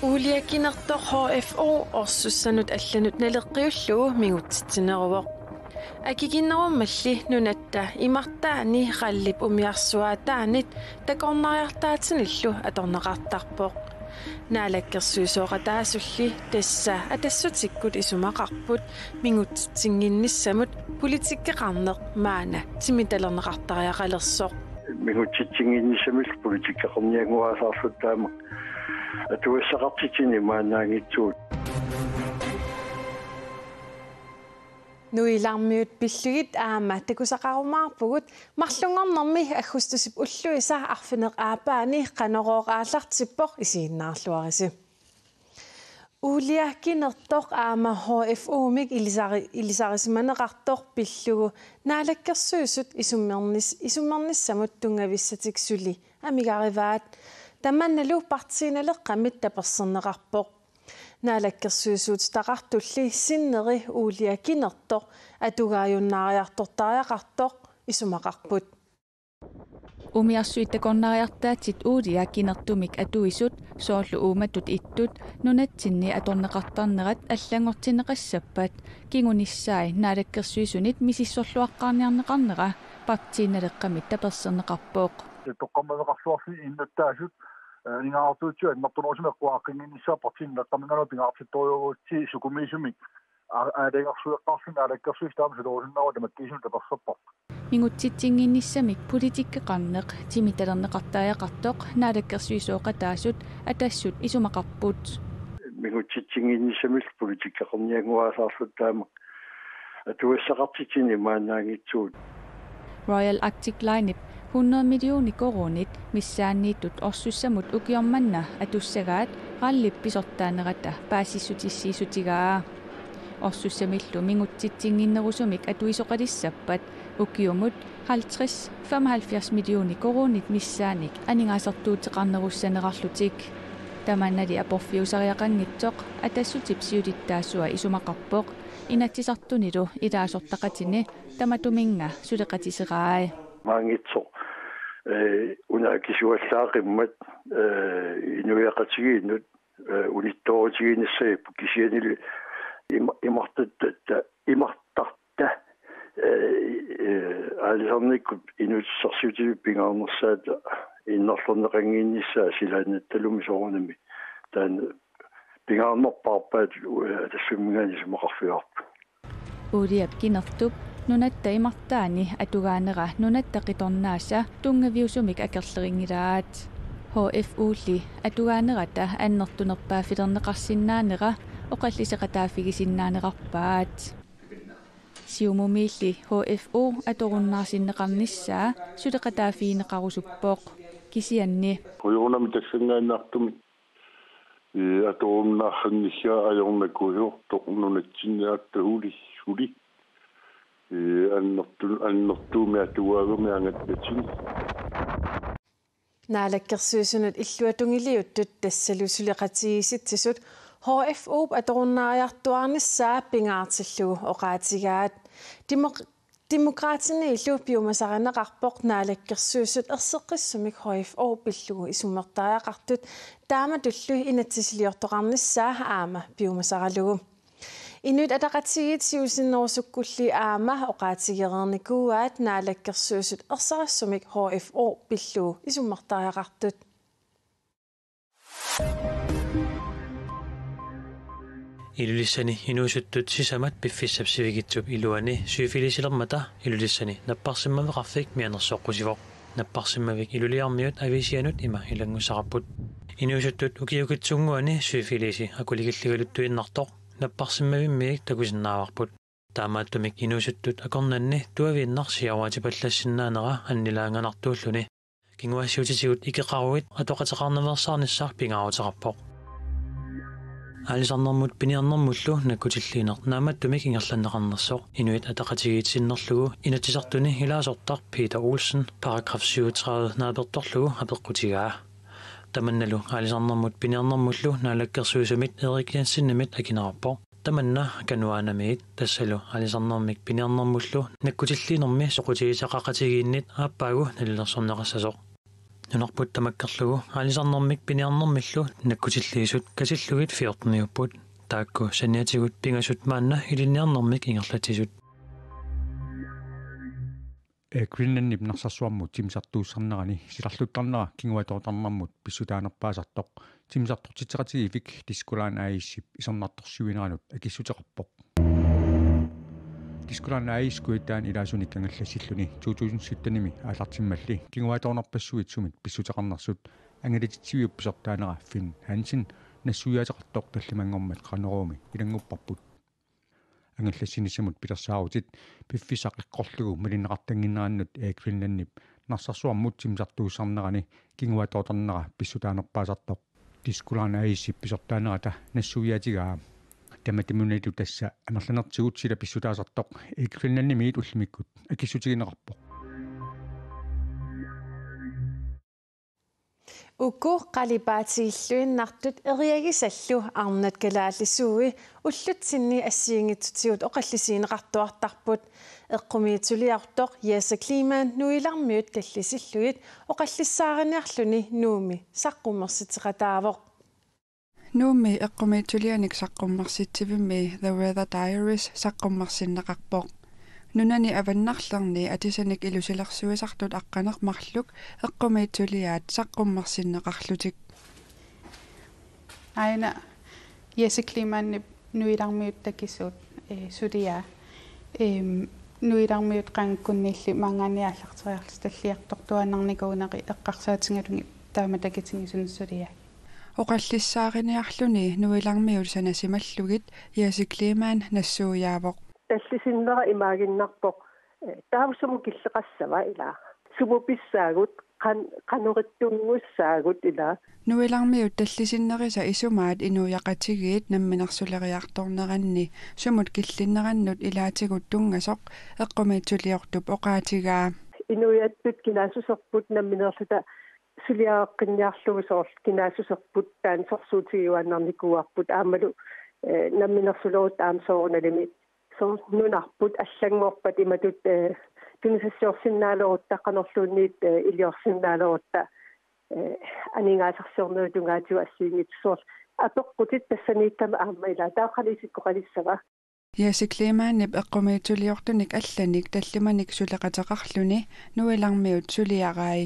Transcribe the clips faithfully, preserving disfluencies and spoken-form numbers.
Uulia Kinertoq H F O orsussanut allanut naleqqiullugu mingutsitsineruvoq. Akikinnerummalli nunatta imartaani RAL-ip umiarsuaataanit takornariartaatinillu atorneqartarpoq. Naalakkersuisooqataasulli tassa Atassutikkut isumaqarput mingutsitsinnginnissamut politikkeqarneq maanna timitalerneqartariaqalersoq. Mingutsitsinnginnissamillu politikkeqarniannguasaarluta taama atugassaqartitsineq maannaanngitsugut. Nuilarmiut pillugit aamma takusaqarumaarpugut, marlunngornermi aggustusip ulluisa arfineq-aappaani Qanorooq aallartippoq, isiginnaarluarisi. Uulia Kinertoq aamma H F O-mik ilisari-, ilisarisimaneqartoq pillugu Naalakkersuisut isummernis-, isummernissamut tunngavissatik suli amigarivaat. Tamannalu Partii Naleqqamit taperserneqarpoq. Naalakkersuisuutitaqartulli sinneri Uulia Kinertoq atugaajunnaariartortariaqartoq isumaqarput. Umiarsuit takornariartaatsit Uulia Kinertumik atuisut, soorlu uumatut ittut, nunatsinni atorneqartarnerat allanngortinneqassappat kingunissai Naalakkersuisunit misissorluaqqaarniarneqarnera Partii Naleqqamit taperserneqarpoq. Toqqammaveqarluarluni innuttaasut, eh, aningaasartuutsigut annertunerusumik eqqugaqqinnginnissaat Partii Naleqqaminngaanniit pingaartittorujussuuvugut sukumiisumik a-, aalajangersueqqaarluni Naalakkersuisut taama sulerusunnaarlugu tamakkiisumik tapersersorput. Mingutsitsinnginnissamik politikkeqarneq timitalerneqartariaqartoq naalakkersuisooqataasut Atassut isumaqarput. Mingutsitsinnginnissamillu politikkeqarniannguasaarluta taama atugassaqartitsineq maannaanngitsugut. Royal Arctic Linep hundrede millioner koruunit missaanniittut orsussamut ukioq manna atussagaat RAL-ip pisortaanerata paasissutissiissutigaa. Orsussamillu mingutsitsinnginnerusumik atuisoqalissappat ukiumut halvtreds femoghalvfjerds millioner koruunit missaanik aningaasartuuteqarnerussanerarlutik. Tamannali aporfiusariaqanngitsoq Atassutip siulittaasua isumaqarpoq, Inatsisartunilu ilaasortaqatini tamatuminnga suleqatiserai. Maanngitsoq, eh, una akisuallaaqimmat, eh, inuiaqatigiinnut, eh, unittoorutigiinnassagipput kisiannili ima-, imartatta, imartarta, eh, eh, aalisarnikkut inuussutissarsiutinut pingaarnersaata innarlerneqannginnissaa silaannattalumi soorunami taanna pingaarnerpaarpaat, eh, Atassuminngaanniit isumaqarfigaarput. Uuliap Kinertup nunatta imartaani atugaanera nunatta qitornaasa tunngaviusumik akerlerinngilaat. H F O-lli atugaanerata annertunerpaaffilerneqarsinnaanera oqalliseqataaffigisinnaanerarpaat. Siumumiilli H F O atorunnaarsinneqarnissaa suleqataaffigineqarusuppoq. Kisianni. Kujorunami tassanngaannartumik ee, atorunnaarsinnissaa ajornakusoortoq nunatsinni aatsaalu suli. Ee, annertu-, annertuumik atugaagami angallatin. Naalakkersuisunut illuatungiliuttut tassalu suleqatigiissitsisut H F O-p atorunnaariartuaarnissaa pingaartillugu oqaatigaat. Demok-, Demokraatiniillu piumasarineqarpoq Naalakkersuisut erseqqissumik H F O pillugu isummertariaqartut, taamatullu inatsisiliortoqarnissaa aamma piumasaralugu. Inuit Ataqatigiit siusinnerusukkulli aamma oqaatigereernikuuaat Naalakkersuisut erserissumik H F O pillugu isummertariaqartut. Ilulissani inuusuttut sisamat piffissap sivikitsup iluani syfilisilermata Ilulissani napparsimmaveqarfik mianersoqqusivoq. Napparsimmavik Ilulissarmiut aviisianut ima ilanngussaqarput. Inuusuttut ukiukitsunnguani syfilisi akulikilligaluttuinnartoq napparsimmavimmiit takusinnaavarput. Taamaattumik inuusuttut akornanni tuaviinnaq siaruatipallassinnaanera annilaanganartuulluni kinguaassiuutitigut ikeqaruit atoqateqarnaveersaarnissaq pingaaruteqarpoq. Aalisarnermut piniarnermullu nakkutilliineq naammattumik ingerlanneqarnersoq Inuit Ataqatigiit sinnerlugu Inatsisartuni ilaasortaq Peter Olsen paragraf syvogtredive naapertorlugu apeqqutigaa. Tamannalu aalisarnermut piniarnermullu naalakkersuisumit Erik Jensenimit akineqarpoq. tamanna Kanuanamiit tassalu aalisarnermik piniarnermullu nakkutilliinermi soqutigisaqaqatigiinnit aappaagu nalilersorneqassasoq. Nunarput tamakkerlugu aalisarnermik piniarnermillu nakkutilliisut katillugit fjorteniupput, taakku saniatigut pingasut maanna ilinniarnermik ingerlatsisut. Air Greenlandip Narsarsuarmut timmisartuussarnerani silarluttarnera kinguatoortarnermut pissutaanerpaasartoq timmisartortitseqatigiiffik Disko Line A/S-ip isornartorsiuineranut akissuteqarpoq. Disko Line A/S Kujataani ilaasunik angallassilluni to tusind syttenimi aallartimmalli kinguaattoornerpassuit sumit pissuteqarnersut angalatitsiviup pisortaanera Finn Hansen nassuiaateqartoq tallimanngormat Qanoroomi ilanngupparput. Angallassinissamut pilersaarutit piffissaq eqqorlugu malinneqartannginnerannut Air Greenlandip Narsarsuarmut timmisartuussarnerani kinguaattoortarnera pissutaanerpaasartoq Disko Line A/S-ip pisortaanerata nassuiaatigaa. Tamatimunilu tassa amerlanertigut sila pissutaasartoq Air Greenlandimiit ullumikkut akissutigineqarpoq. Uku qalipaatigilluinnartut eriagisallu arnat kalaallisuui ullutsinni assigiinngitsutigut oqallisigineqartuartarput. Eqqumiitsuliortoq Jesse Kleemann nuilarmiut tallisillugit oqallissaariniarluni Nuummi saqqummersitseqataavoq. Nuummi eqqumiitsulianik saqqummersitsivimmi The Weather Diaries saqqummersinneqarpoq. Nunani avannarlerni atisanik ilusilersuisartut aqqaneq-marluk eqqumiitsuliaat saqqummersinneqarlutik. Aana Jesse Kleemannip nuilarmiut takisuut, eh, suliaa. Em, nuilarmiut qangunniilli maanngaanniit aallarteriarlutik talliartortuaannarnikuuneri eqqarsaatigalugit taama takitigisunik suliai. Oqallissaariniarluni nuilarmiut sanasimallugit Jesse Kleemann nassuiaavoq. Tallisinnera imaaginnarpoq, eh, taava sumut killeqassava ilaa. Sumut pissaagut, qan-, qanorittunngussaagut ilaa. Nuilarmiut tallisinnerisa isumaat inuiaqatigiit namminersuleriartorneranni sumut killinnerannut ilaatigut tunngasoq eqqumiitsuliortup oqaatigaa. Inuiattut kinaassuserput nammineerluta suliareqqinniarlugu soorlu kinaassuserput taanna sorsuutigiuaannarnikuuarput aammalu, eh, namminersulerutta aamma soorunalimi soorlu nunarput allanngorpat imatut, eh, tunisassiorsinnaalerutta qanorluunniit, eh, iliorsinnaalerutta, eh, aningaasarsiornerup tungaatigut assigiinngitsut soorlu apeqqutit tassaniikkami aamma ilaa taava qanoq isikkoqalissava. Jesse Kleemannip eqqumiitsuliortunik allanik tallimanik suleqateqarluni nuilarmiut suliarai.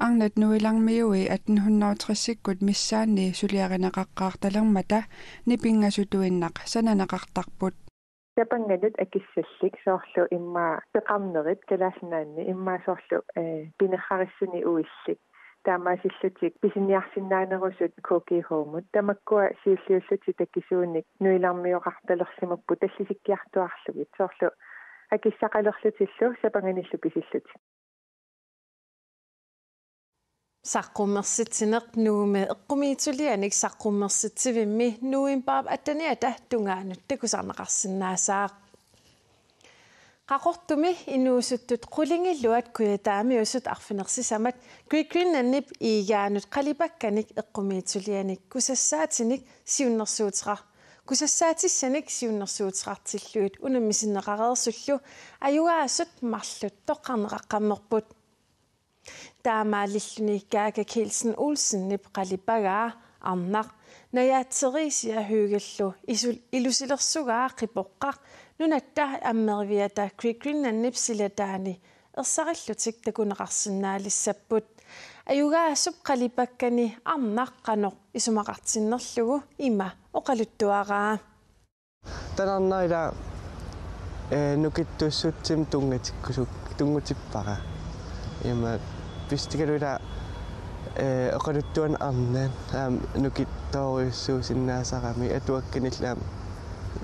Arnat nuilarmiui atten hundrede og tres-ikkut missaanni suliarineqaqqaartalermata nipinngassutuinnaq sananeqartarput. Sapanganut akissallit soorlu immaqa peqarnerit Kalaallit Nunaanni immaqa soorlu, eh, pinerrarissuni uillit. Taamaasillutik pisiniarsinnaanerusut K G H-mut tamakkua siulliullutik takisuunik nuilarmioqartalersimapput tallisikkiartuaarlugit soorlu akissaqalerlutillu sapanganillu pisillutik. Saqqummersitsineq Nuummi eqqumiitsulianik saqqummersitsivimmi novembarip atteniata tungaanut takusarneqarsinnaasaaq. Qaqortumi inuusuttut qulingiluat Kujataamiusut arfineq-sisamat Great Greenlandip Igaanut qalipakkanik eqqumiitsulianik kusassaatinik siunnersuuteqar-, kusassaatissanik siunnersuuteqartillugit unammisinneqareersullu ajugaasut marluk toqqarneqaqqammerput. Taamaalilluni Kaka Kielsen Olsenip qalipagaa arnaq Naja Theresia Høegellu isul-, ilusilersugaa qipoqqaq nunatta ammeriviata Great Greenlandip silataani ersarillutik takuneqarsinnaalissapput. Ajugaasup qalipakkani arnaq qanoq isumaqartinnerlugu ima oqaluttuaraa. Taanna ila, eh, nukittuussutsimik tunngatikkusuk-, tunngutippara. Ima pissutigalugu ila, eh, oqaluttuanik arnat, aamma nukittoorujussuusinnaasarami atuakkanillu aamma,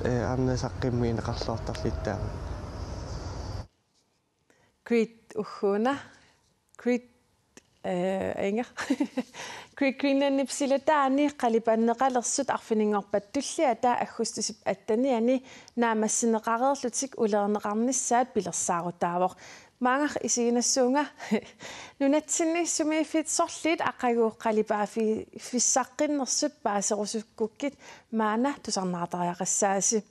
eh, arnat saqqummiunneqarluartarlutik taama. Great ugguuna. Great, eh, aanga. Great Greenlandip silataani qalipanneqalersut arfininngorpat tulliata aggustusip attenianni naammassineqareerlutik ulerneqarnissaat pilersaarutaavoq. Maanna isiginassuunga. Nunatsinni sumiiffiit sorliit aqagu qalipaaffissaqqinnersut paaserusukkukkit maanna tusarnaartariaqassaasi.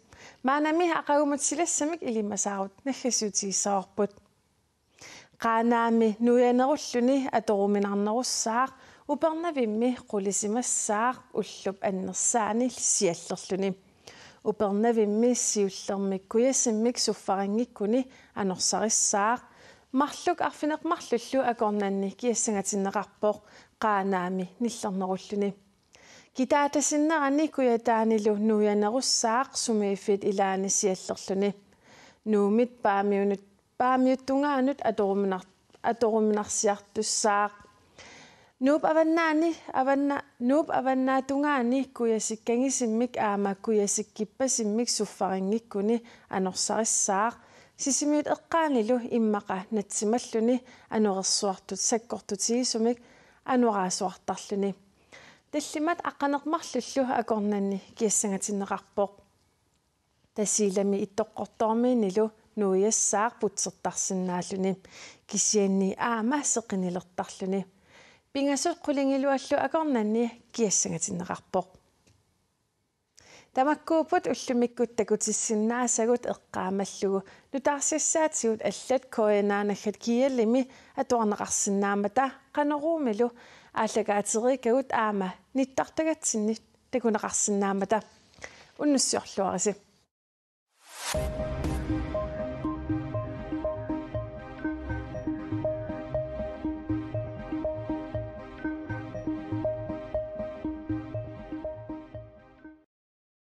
Maannami aqagumut silassamik ilimasaarut naggasiutigissavarput. Qaanaami nuianerulluni atoruminarnerussaaq, Upernavimmi qulisimassaaq ullup annersaani siallerluni. Upernavimmi siullermik kujasimmik suffarinngikkuni anorsarissaaq. Marluk arfineq-marlullu akornanni kiassangatinneqarpoq Qaanaami nillernerulluni. Kitaatasinnerani kujataanilu nuianerussaaq sumiiffiit ilaanni siallerluni. Nuummit paamiunut paamiut tungaanut atoruminar-, atoruminarsiartussaaq. Nuup avannaani, avanna-, Nuup avannaatungaani kujasikkanngisimmik aamma kujasikkippasimmik suffarinngikkuni anorsarissaaq. Sisimiut eqqaanilu immaqa natsimalluni anorersuartut sakkortutigisumik anorersuartarluni. Tallimat aqqaneq-marlullu akornanni kiassangatinneqarpoq. Tasiilami Ittoqqortoormiinilu nuiassaaq putsertarsinnaalluni, kisianni aamma seqinilertarluni. Pingasut qulingiluallu akornanni kiassangatinneqarpoq. Tamakkuupput ullumikkut takutissinnaasagut eqqaamallugu. Nutaarsiassaatigut allat K N R naggat G L-imi atuarneqarsinnaammata Qanoruumilu aallakaatereerakku aamma nittartagatsinni takuneqarsinnaammata. Unnussiorluarisi.